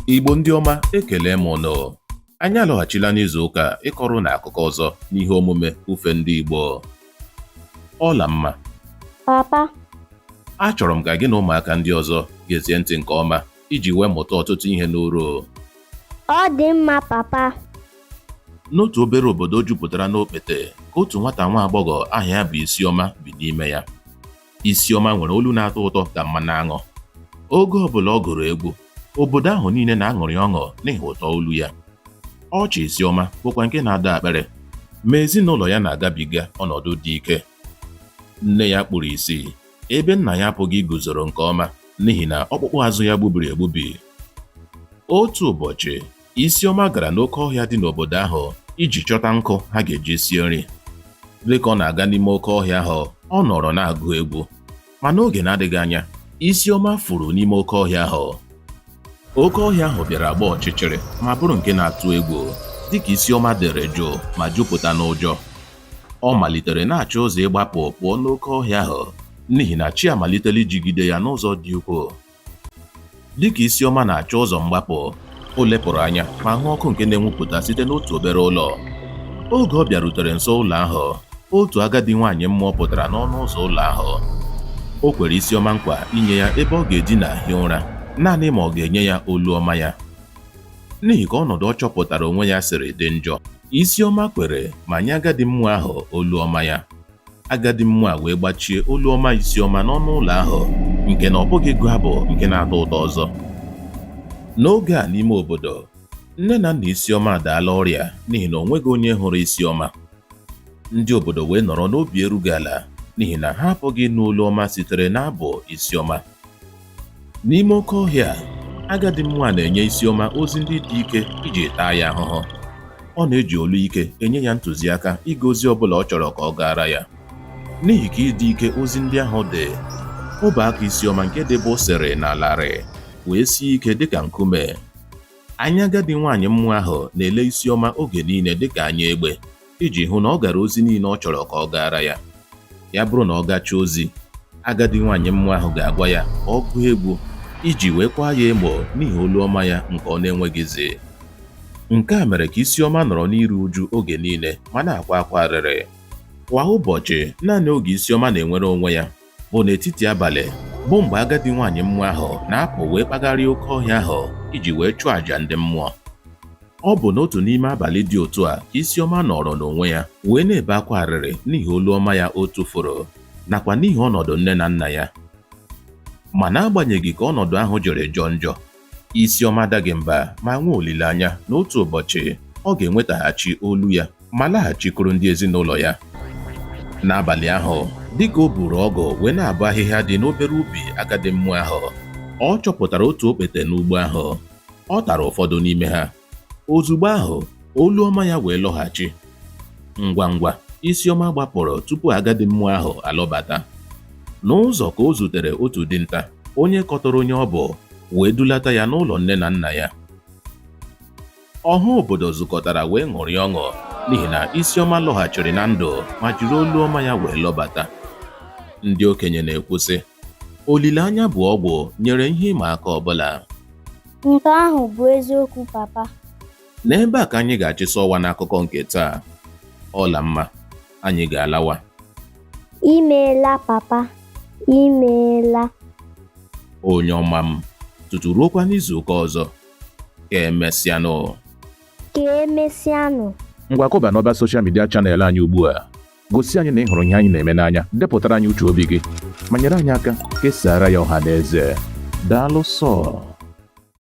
Igbo ndị ọma, ekele m ụnụ. Anyị alọghachila n'izu ụka ịkọrọ ụnụ akụkọ ọzọ n'ihe omume Ufe Ndị Igbo. Ọlamma. Papa. Achọrọ m ka gị na ụmụaka ndị ọzọ gezie ntị nke ọma iji wee mụta ọtụtụ ihe n'uru. Ọ dị mma, papa. N'otu obere obodo jupụtara n'okpete ka otu nwata nwa agbọghọ aha ya bụ Isiọma bi n'ime ya. Isiọma nwere olu na-atọ ụtọ ka mmanụ aṅụ. Oge ọbụla ọ gụrụ egwu, obodo ahụ niile na-aṅụrị ọṅụ n'ihi ụtọ olu ya. Ọchị Isiọma bụkwa nke na-adọ akpịrị, ma ezinụlọ ya na-agabiga ọnọdụ dị ike. Nne ya kpuru ìsì, ebe nna ya apụghị iguzoro nke ọma n'ihi na ọkpụkpụ azụ ya gbubiri egbubi. Otu ụbọchị, Isiọma gara n'oke ọhịa dị n'obodo ahụ iji chọta nkụ ha ga-eji sie nri. Dịka ọ na-aga n'ime oke ọhịa ahụ, ọ nọrọ na-agụ egwu. Ma n'oge na-adịghị anya, Isiọma furu n'ime oke ọhịa ahụ. Oke ọhịa ahụ bịara gbaa ọchịchịrị ma bụrụ nke na-atụ egwu, dịka Isiọma dere jụụ ma jupụta n'ụjọ. Ọ malitere na-achọ ụzọ ịgbapụ pụọ n'oke ọhịa ahụ n'ihi na chi amalitela ijigide ya n'ụzọ dị ukwuu. Dịka Isiọma na-achọ ụzọ mgbapụ, o lepụrụ anya ma hụ ọkụ nke na-enwupụta site n'otu obere ụlọ. Oge ọ bịarutere nso ụlọ ahụ, otu agadi nwaanyị mmụọ pụtara n'ọnụ ụzọ ụlọ ahụ. O kwere Isiọma nkwa inye ya ebe ọ ga-edina hie ụra naanị ma ọ ga-enye ya olu ọma ya. N'ihi ka ọnọdụ ọ chọpụtara onwe ya siri dị njọ, Isiọma kwere ma nye agadi mmụọ ahụ olu ọma ya. Agadi mmụọ a wee gbachie olu ọma Isiọma n'ọnụ ụlọ ahụ nke na ọ pụghị ịgụ abụ nke na-atọ ụtọ ọzọ. N'oge a n'ime obodo, nne na nna Isiọma adaala ọrịa n'ihi na o nweghị onye hụrụ Isiọma. Ndị obodo wee nọrọ n'obi erughị ala n'ihi na ha apụghị ịnụ olu ọma sitere n'abụ Isiọma. N'ime oke ọhịa a, agadi mmụọ a na-enye Isiọma ozi ndị dị ike iji taa ya ahụhụ. Ọ na-eji olu ike enye ya ntụziaka ịga ozi ọbụla ọ chọrọ ka ọ gaara ya. N'ihi ka ịdị ike ozi ndị ahụ dị, ọbọ aka Isiọma nke dịbụ sịrị na larịị wee sie ike dịka nkume. Anya agadi nwaanyị mmụọ ahụ na-ele Isiọma oge niile dịka anya egbe iji hụ na ọ gara ozi niile ọ chọrọ ka ọ gaara ya. Ya bụrụ na ọ gachaa ozi, agadi nwaanyị mmụọ ahụ ga-agwa ya ka ọ gụọ egwu iji wee kwaa ya emo n'ihi olu ọma ya nke ọ na-enweghịzi. Nke a mere ka Isiọma nọrọ n'iru uju oge niile ma na-akwa akwa arịrị. Kwa ụbọchị, naanị oge Isiọma na-enwere onwe ya bụ n'etiti abalị bụ mgbe agadi nwaanyị mmụọ ahụ na-apụ wee kpagharịa oke ọhịa ahụ iji wee chụọ àjà ndị mmụọ. Ọ bụ n'otu n'ime abalị dị otu a ka Isiọma nọrọ n'onwe ya wee na-ebe akwa arịrị n'ihi olu ọma ya o tufuru nakwa n'ihi ọnọdụ nne na nna ya. Ma n'agbanyeghị ka ọnọdụ ahụ jiri jọọ njọ, Isiọma adaghị mba ma nwee olileanya na otu ụbọchị ọ ga-enwetaghachi olu ya ma laghachikwuru ndị ezinụlọ ya. N'abalị ahụ, dịka o buru ọgụ wee na-abọ ahịhịa dị n'obere ubi agadi mmụọ ahụ, ọ chọpụtara otu okpete n'ugbo ahụ. Ọ tara ụfọdụ n'ime ha. Ozugbo ahụ, olu ọma ya wee lọghachi. Ngwa ngwa, Isiọma gbapụrụ tupu agadi mmụọ ahụ alọbata. N'ụzọ ka o zutere otu dinta, onye kọtara onye ọ bụ, wee dulata ya n'ụlọ nne na nna ya. Ọha obodo zukọtara wee ṅụrịa ọṅụ n'ihi na Isiọma lọghachiri na ndụ ma jiri olu ọma ya wee lọbata. Ndị okenye na-ekwu sị, olileanya bụ ọgwụ nyere ihe ịma aka ọbụla. Nke ahụ bụ eziokwu, papa. N'ebe a ka anyị ga-achịsa ọwa n'akụkọ nke taa. Ọlamma, anyị ga-alawa. Imeela, papa. Imeela. Onye ọma m, tutu ruokwa n'izu ụka ọzọ. Ka emesịanụ. Ka emesịanụ. Ngwa kụba n'ọba social media channel anyị ugbu a. Gosi anyị na ị hụrụ ihe anyị na-eme n'anya, depụtara anyị uche obi gị, ma nyere anyị aka kesaara ya ọha na eze. Daalụ sọ.